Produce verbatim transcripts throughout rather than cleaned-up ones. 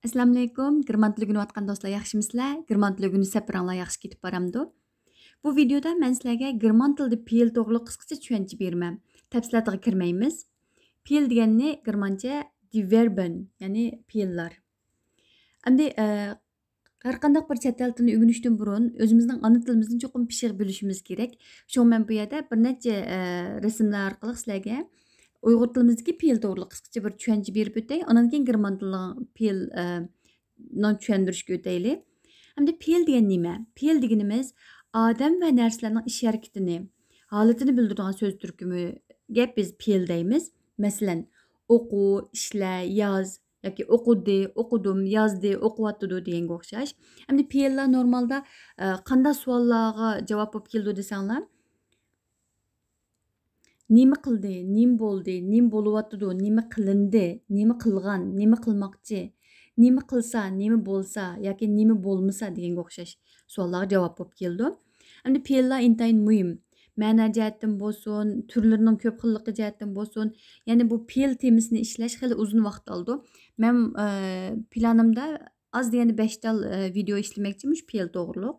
ئەسسالامۇئەلەيكۇم، گېرمان تىلى ئۆگىنىۋاتقان دوستلار ياخشىمىسىلەر؟ گېرمان تىلى ئۆگىنىش سەپىرىڭلار ياخشى كېتىپ بارامدۇ؟ بۇ ۋىدېيودا مەن سىلەرگە گېرمان تىلىدا پېئىل توغرۇلۇق قىسقىچە چۈشەنچە بېرىمەن. تەپسىلاتىغا كىرمەيمىز. پېئىل دېگەننى گېرمانچە دى ۋېربەن، يەنى پېئىللار. ئەمدى، ئە، ھەرقانداق بىر چەت ئەل تىلىنى ئۆگىنىشتىن بۇرۇن ئۆزىمىزنىڭ ئانا تىلىمىزنى چوقۇم پىششىق بىلىشىمىز كېرەك. شۇڭا مەن بۇ يەردە بىر نەچچە، ئە، رەسىملەر ئارقىلىق سىلەرگە ئۇيغۇر تىلىمىزدىكى پېئىل توغرۇلۇق قىسقىچە بىر چۈشەنچە بېرىپ ئۆتەي. ئانان كېيىن گېرمان تىلىنىڭ پېئىل، ئە، نىڭ چۈشەندۈرۈشكە ئۆتەيلى. ئەمدى پېئىل دېگەن نېمە؟ پېئىل دېگىنىمىز ئادەم ۋە نەرسىلەرنىڭ ئىش ھەرىكىتىنى، ھالىتىنى بىلدۈرىدىغان سۆز تۈركۈمىگە بىز پېئىل دەيمىز. مەسىلەن، ئوقۇ، ئىشلە، ياز ياكى ئوقۇدى، ئوقۇدۇم، يازدى، ئوقۇۋاتىدۇ دېگەنگە ئوخشاش. ئەمدى پېئىللار نورمالدا، ئە، قانداق سوئاللارغا جاۋاب بولۇپ كېلىدۇ دېسەڭلار، نېمە قىلدى، نېمە بولدى، نېمە بولۇۋاتىدۇ، نېمە قىلىندى، نېمە قىلغان، نېمە قىلماقچى، نېمە قىلسا، نېمە بولسا ياكى نېمە بولمىسا دېگەنگە ئوخشاش سوئاللارغا جاۋاب بولۇپ كېلىدۇ. ئەمدى پېئىللار ئىنتايىن مۇھىم. مەنە جەھەتتىن بولسۇن، تۈرلىرىنىڭ كۆپ خىللىقى جەھەتتىن بولسۇن، يەنى بۇ پېئىل تېمىسىنى ئىشلەش خېلى ئۇزۇن ۋاقىت ئالىدۇ. مەن، ئە، پىلانىمدا ئاز دېگەندە بەش تال، ئە، ۋىدېئو ئىشلىمەكچى مۇشۇ پېئىل توغرۇلۇق.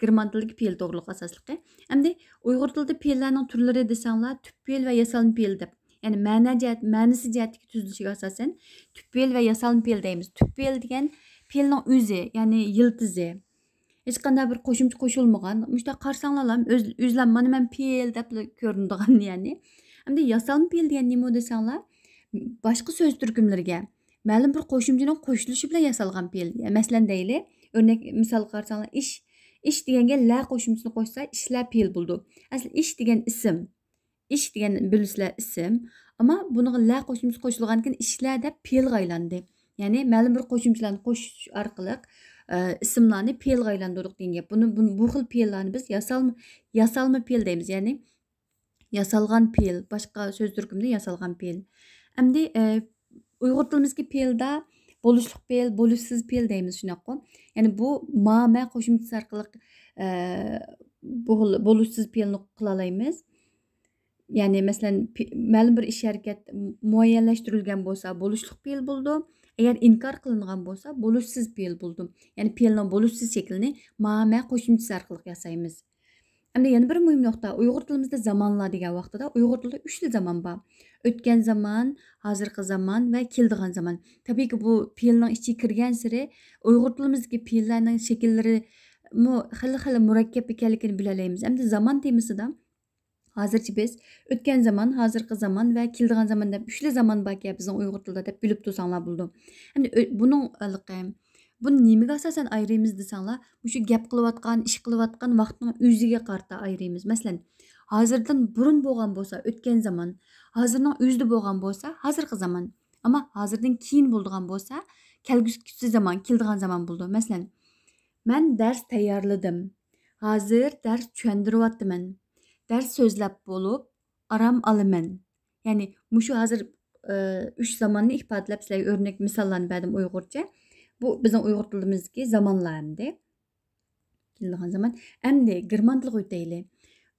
گېرمان تىلىدىكى پېئىل توغرۇلۇق ئاساسلىقى. ئەمدى ئۇيغۇر تىلىدا پېئىللارنىڭ تۈرلىرى دېسەڭلار، تۈپ پېئىل ۋە ياسالما پېئىل دەپ. يەنى مەنە جەھەت، مەنىسى جەھەتتىكى تۈزۈلۈشىگە ئاساسەن، تۈپ پېئىل ۋە ياسالما پېئىل دەيمىز. تۈپ پېئىل دېگەن پېئىلنىڭ ئۆزى، يەنى يىلتىزى. ھېچقانداق بىر قوشۇمچە قوشۇلمىغان. مۇشۇنداق قارىساڭلارلا ئۆز-، ئۆزلەر مانا مەن پېئىل دەپلا كۆرۈنىدىغان يەنى. ئەمدى ياسالما پېئىل دېگەن نېمە دېسەڭلار، باشقا سۆز تۈركۈملىرىگە مەلۇم بىر قوشۇمچىنىڭ قوشۇلۇشى بىلەن ياسالغان پېئىل. مەسىلەن دەيلى، ئۆرنەك مىسالغا قارىساڭلار، ئىش، ئىش دېگەنگە لە قوشۇمچىسىنى قوشسا، ئىشلە پېئىل بولىدۇ. ئەسلى ئىش دېگەن ئىسىم. ئىش دېگەن بىلىسىلەر ئىسىم. ئەمما بۇنىڭغا لە قوشۇمچىسى قوشۇلغاندىن كېيىن ئىشلە دەپ پېئىلغا ئايلاندى. يەنى مەلۇم بىر قوشۇمچىلارنى قوشۇش ئارقىلىق، ئە، ئىسىملارنى پېئىلغا ئايلاندۇردۇق دېگەن گەپ. بۇنى، بۇ، بۇ خىل پېئىللارنى بىز ياسالما، ياسالما پېئىل دەيمىز. يەنى ياسالغان پېئىل، باشقا سۆز تۈركۈمدە ياسالغان پېئىل. ئەمدى، ئە، ئۇيغۇر تىلىمىزدىكى پېئىلدا بولۇشلۇق پېئىل، بولۇشسىز پېئىل دەيمىز، شۇنداققۇ؟ يەنى بۇ ما، مە قوشۇمچىسى ئارقىلىق، ئە، بۇ خىل بولۇشسىز پېئىلنى قىلالايمىز. يەنى مەسىلەن، پې-، مەلۇم بىر ئىش ھەرىكەت مۇئەييەنلەشتۈرۈلگەن بولسا، بولۇشلۇق پېئىل بولىدۇ. ئەگەر ئىنكار قىلىنغان بولسا، بولۇشسىز پېئىل بولىدۇ. يەنى پېئىلنىڭ بولۇشسىز شەكلىنى ما، مە قوشۇمچىسى ئارقىلىق ياسايمىز. ئەمدى يەنە بىر مۇھىم نۇقتا، ئۇيغۇر تىلىمىزدا زامانلار دېگەن ۋاقتىدا، ئۇيغۇر تىلىدا ئۈچلا زامان بار. ئۆتكەن زامان، ھازىرقى زامان ۋە كېلىدىغان زامان. تەبىئىيكى، بۇ پېئىلنىڭ ئىچىگە كىرگەنسېرى ئۇيغۇر تىلىمىزدىكى پېئىللارنىڭ شەكىللىرىمۇ خېلى، خېلى مۇرەككەپ ئىكەنلىكىنى بىلەلەيمىز. ئەمدى زامان تېمىسىدا ھازىرچە بىز ئۆتكەن زامان، ھازىرقى زامان ۋە كېلىدىغان زامان دەپ ئۈچلا زامان باركەن بىزنىڭ ئۇيغۇر تىلىدا دەپ بىلىپ تۇرساڭلار بولىدۇ. ئەمدى ئۆ-، بۇنىڭ ھېلىقى، بۇنى نېمىگە ئاساسەن ئايرىيمىز دېسەڭلار، مۇشۇ گەپ قىلىۋاتقان، ئىش قىلىۋاتقان ۋاقىتنىڭ ئۆزىگە قارىتا ئايرىيمىز. مەسىلەن، ھازىردىن بۇرۇن بولغان بولسا ئۆتكەن زامان، ھازىرنىڭ ئۆزىدە بولغان بولسا ھازىرقى زامان. ئەمما ھازىردىن كېيىن بولىدىغان بولسا كەلگۈسى زامان، كېلىدىغان زامان بولىدۇ. مەسىلەن، مەن دەرس تەييارلىدىم. ھازىر دەرس چۈشەندۈرۈۋاتىمەن. دەرس سۆزلەپ بولۇپ، ئارام ئالىمەن. يەنى مۇشۇ ھازىر، ئى، ئۈچ زاماننى ئىپادىلەپ سىلەرگە ئۆرنەك مىساللارنى بەردىم ئۇيغۇرچە. بۇ بىزنىڭ ئۇيغۇر تىلىمىزدىكى زامانلار ئەمدى. كېلىدىغان زامان. ئەمدى گېرمان تىلىغا ئۆتەيلى.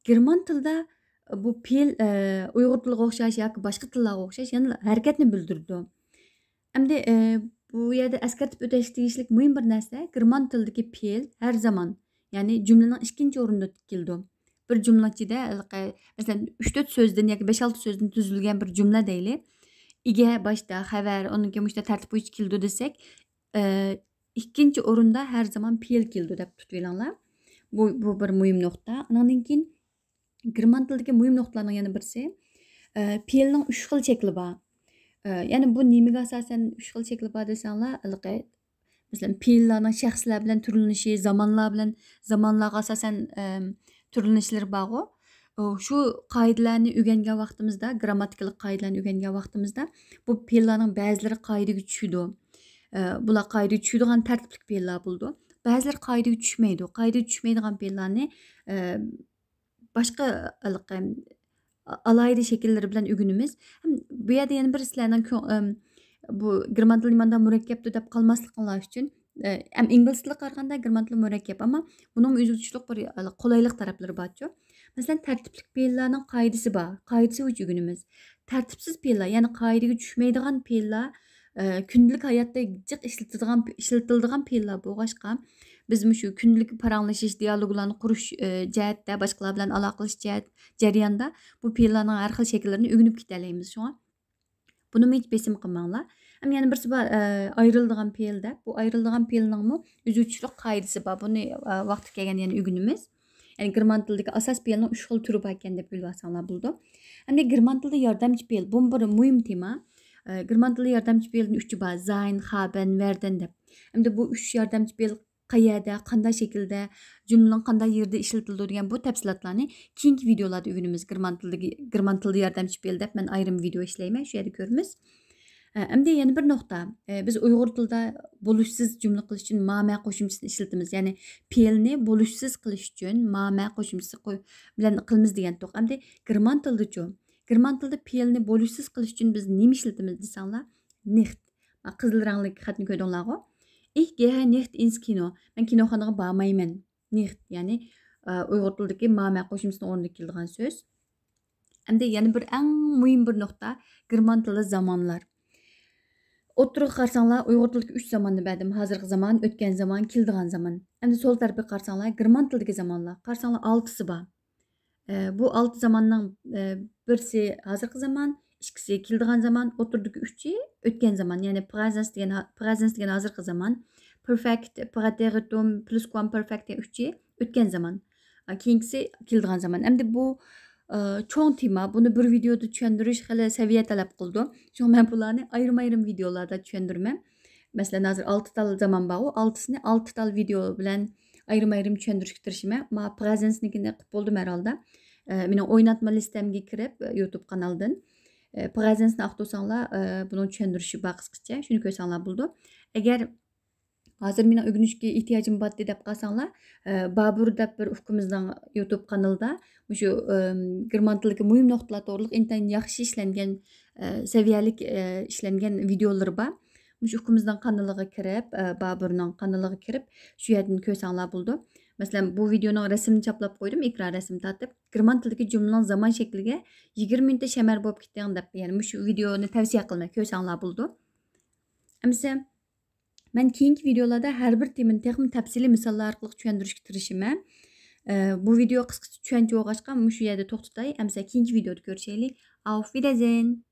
گېرمان تىلىدا بۇ پېئىل، ئى، ئۇيغۇر تىلىغا ئوخشاش ياكى باشقا تىللارغا ئوخشاش يەنە ھەرىكەتنى بىلدۈرىدۇ. ئەمدى، ئى، بۇ يەردە ئەسكەرتىپ ئۆتۈشكە تېگىشلىك مۇھىم بىر نەرسە، گېرمان تىلىدىكى پېئىل ھەر زامان، يەنى جۈملىنىڭ ئىككىنچى ئورنىدا كېلىدۇ. بىر جۈملىنىڭ ئىچىدە، ھېلىقى، مەسىلەن، ئۈچ تۆت سۆزدىن ياكى بەش ئالتە سۆزدىن تۈزۈلگەن بىر جۈملە دەيلى. ئىگە باشتا، خەۋەر، ئۇنىڭ كېيىن مۇشۇنداق تەرتىپ بويىچە كېلىدۇ دېسەك، ئى، ئىككىنچى ئورۇندا ھەر زامان پېئىل كېلىدۇ دەپ تۇتۇۋېلىڭلار. بۇ، بۇ بىر مۇھىم نۇقتا. ئانىڭدىن كېيىن گېرمان تىلىدىكى مۇھىم نۇقتىلارنىڭ يەنە بىرسى، ئى، پېئىلنىڭ ئۈچ خىل شەكلى بار. ئى، يەنى بۇ نېمىگە ئاساسەن ئۈچ خىل شەكلى بار دېسەڭلار، ھېلىقى، مەسىلەن، پېئىللارنىڭ شەخسلەر بىلەن تۈرلىنىشى، زامانلار بىلەن، زامانلارغا ئاساسەن، ئەم، تۈرلىنىشلىرى بارغۇ. ئۇ، شۇ قائىدىلەرنى ئۆگەنگەن ۋاقتىمىزدا، گرامماتىكىلىق قائىدىلەرنى ئۆگەنگەن ۋاقتىمىزدا، بۇ پېئىللارنىڭ بەزىلىرى قائىدىگە چۈشىدۇ. ئە، بۇلار قائىدىگە چۈشىدىغان تەرتىپلىك پېئىللار بولىدۇ. بەزىلىرى قائىدىگە چۈشمەيدۇ. قائىدىگە چۈشمەيدىغان پېئىللارنى، ئە، باشقا ھېلىقى، ئالاھىدە شەكىللىرى بىلەن ئۆگىنىمىز. ھەم بۇ يەردە يەنە بىر سىلەرنىڭ كۆڭ-، ئەم، بۇ گېرمان تىلى نېمانداق مۇرەككەپتۇ دەپ قالماسلىقىڭلار ئۈچۈن، ئە، ھەم ئىنگلىز تىلىغا قارىغاندا گېرمان تىلى مۇرەككەپ، ئەمما بۇنىڭمۇ ئۆزىگە تۇشلۇق بىر، ئە، قولايلىق تەرەپلىرى بارچۇ. مەسىلەن، تەرتىپلىك پېئىللارنىڭ قائىدىسى بار. قائىدىسى بويىچە ئۆگىنىمىز. تەرتىپسىز پېئىللار، يەنى قائىدىگە چۈشمەيدىغان پېئىللار، ئە، كۈندىلىك ھاياتتا جىق ئىشلىتىدىغان، ئىشلىتىلىدىغان پېئىللار بولغاچقا، بىز مۇشۇ كۈندىلىك پاراڭلىشىش، دىيالوگلارنى قۇرۇش، ئە، جەھەتتە، باشقىلار بىلەن ئالاقىلىشىش جەھەت-، جەريانىدا بۇ پېئىللارنىڭ ھەر خىل شەكىللىرىنى ئۆگىنىپ كېتەلەيمىز. شۇڭا بۇنىمۇ ھېچ بېسىم قىلماڭلار. ھەم يەنە بىرسى بار، ئە، ئايرىلىدىغان پېئىل دەپ. بۇ ئايرىلىدىغان پېئىلنىڭمۇ ئۈزۈۋچىلىك قائىدىسى بار. بۇنى، ئە، ۋاقتى كەلگەندە يەنە ئۆگىنىمىز. يەنى گېرمان تىلىدىكى ئاساس پېئىلنىڭ ئۈچ خىل تۈرى بار ئىكەن دەپ بىلىۋالساڭلار بولىدۇ. ئەمدى گېرمان تىلىدا ياردەمچى پېئىل. بۇمۇ بىر مۇھىم تېما. ئە، گېرمان تىلىدا ياردەمچى پېئىلدىن ئۈچى بار. زاين، خابەن، ۋەردەن دەپ. ئەمدى بۇ ئۈچ ياردەمچى پېئىل قەيەردە، قانداق شەكىلدە، جۈملىنىڭ قانداق يېرىدە ئىشلىتىلىدۇ دېگەن بۇ تەپسىلاتلارنى كېيىنكى ۋىدېئولاردا ئۆگىنىمىز. گېرمان تىلىدىكى، گېرمان تىلىدا ياردەمچى پېئىل دەپ مەن ئايرىم ۋىدېئو ئىشلەيمەن، شۇ يەردە كۆرىمىز. ئە، ئەمدى يەنە بىر نۇقتا. ئە، بىز ئۇيغۇر تىلىدا بولۇشسىز جۈملە قىلىش ئۈچۈن ما، مە قوشۇمچىسىنى ئىشلىتىمىز. يەنى پېئىلنى بولۇشسىز قىلىش ئۈچۈن ما، مە قوشۇمچىسى قوي-، بىلەن قىلىمىز دېگەنتۇق. ئەمدى گېرمان تىلىدىچۇ؟ گېرمان تىلىدا پېئىلنى بولۇشسىز قىلىش ئۈچۈن بىز نېمە ئىشلىتىمىز دېسەڭلار، نىخت. ما، قىزىل رەڭلىك خەتنى كۆردۈڭلارغۇ؟ Ich gehe nicht ins Kino. مەن كىنوخانىغا بارمايمەن. نىخت، يەنى، ئە، ئۇيغۇر تىلىدىكى ما، مە قوشۇمچىسىنىڭ ئورنىدا كېلىدىغان سۆز. ئەمدى يەنە بىر ئەڭ مۇھىم بىر نۇقتا، گېرمان تىلىدا زامانلار. ئوتتۇرىغا قارىساڭلار، ئۇيغۇر تىلىدىكى ئۈچ زاماننى بەردىم. ھازىرقى زامان، ئۆتكەن زامان، كېلىدىغان زامان. ئەمدى سول تەرەپكە قارىساڭلار، گېرمان تىلىدىكى زامانلار. قارىساڭلار، ئالتىسى بار. ئە، بۇ ئالتە زاماننىڭ، ئە، بىرسى ھازىرقى زامان، ئىككىسى كېلىدىغان زامان، ئوتتۇرىدىكى ئۈچى ئۆتكەن زامان. يەنى پرېزېنس دېگەن ھا-، پرېزېنس دېگەن ھازىرقى زامان، پېرفېكت، پرېتېرىتۇم، پلۇسكۇامپېرفېكت دېگەن ئۈچى ئۆتكەن زامان. ئا، كېيىنكىسى كېلىدىغان زامان. ئەمدى بۇ، ئا، چوڭ تېما، بۇنى بىر ۋىدېودا چۈشەندۈرۈش خېلى سەۋىيە تەلەپ قىلىدۇ. شۇڭا مەن بۇلارنى ئايرىم-ئايرىم ۋىدېئولاردا چۈشەندۈرىمەن. مەسىلەن، ھازىر ئالتە تال زامان بارغۇ، ئالتىسىنى ئالتە تال ۋىدېئو بىلەن ئايرىم-ئايرىم چۈشەندۈرۈشكە تىرىشىمەن. ما پرېزېنسنىڭكىنى قىلىپ بولدۇم ھەرھالدا. ئە، مېنىڭ ئويناتما لىستەمگە كىرىپ، يۇتۇب قانالدىن، ئە، پرېزېنسنى ئاختۇرساڭلار، ئە، بۇنىڭ چۈشەندۈرۈشى بار قىسقىچە، شۇنى كۆرسەڭلار بولىدۇ. ئەگەر ھازىر مېنىڭ ئۆگىنىشكە ئېھتىياجىم بارتتى دەپ قالساڭلار، ئە، بابۇر دەپ بىر ئۇكىمىزنىڭ يۇتۇب قانىلىدا مۇشۇ، ئىم، گېرمان تىلىدىكى مۇھىم نۇقتىلار توغرىلىق ئىنتايىن ياخشى ئىشلەنگەن، ئە، سەۋىيەلىك، ئە، ئىشلەنگەن ۋىدېئولىرى بار. مۇشۇ ئۇكىمىزنىڭ قانىلىغا كىرىپ، ئە، بابۇرنىڭ قانىلىغا كىرىپ، شۇ يەردىن كۆرسەڭلار بولىدۇ. مەسىلەن، بۇ ۋىدېئونىڭ رەسىمىنى چاپلاپ قويدۇم، ئېكران رەسىمى تارتىپ. گېرمان تىلىدىكى جۈملىنىڭ زامان شەكلىگە يىگىرمە مىنۇتتا شەمەر بولۇپ كېتىڭ دەپ، يەنى مۇشۇ ۋىدېئونى تەۋسىيە قىلىمەن، كۆرسەڭلار بولىدۇ. ئەمىسە، مەن كېيىنكى ۋىدېئولاردا ھەر بىر تېمىنى تېخىمۇ تەپسىلىي مىساللار ئارقىلىق چۈشەندۈرۈشكە تىرىشىمەن. ئە، بۇ ۋىدېئو قىسقىچە چۈشەنچە بولغاچقا، مۇشۇ يەردە توختىتاي. ئەمىسە كېيىنكى ۋىدېئودا كۆرۈشەيلى. Auf Wiedersehen!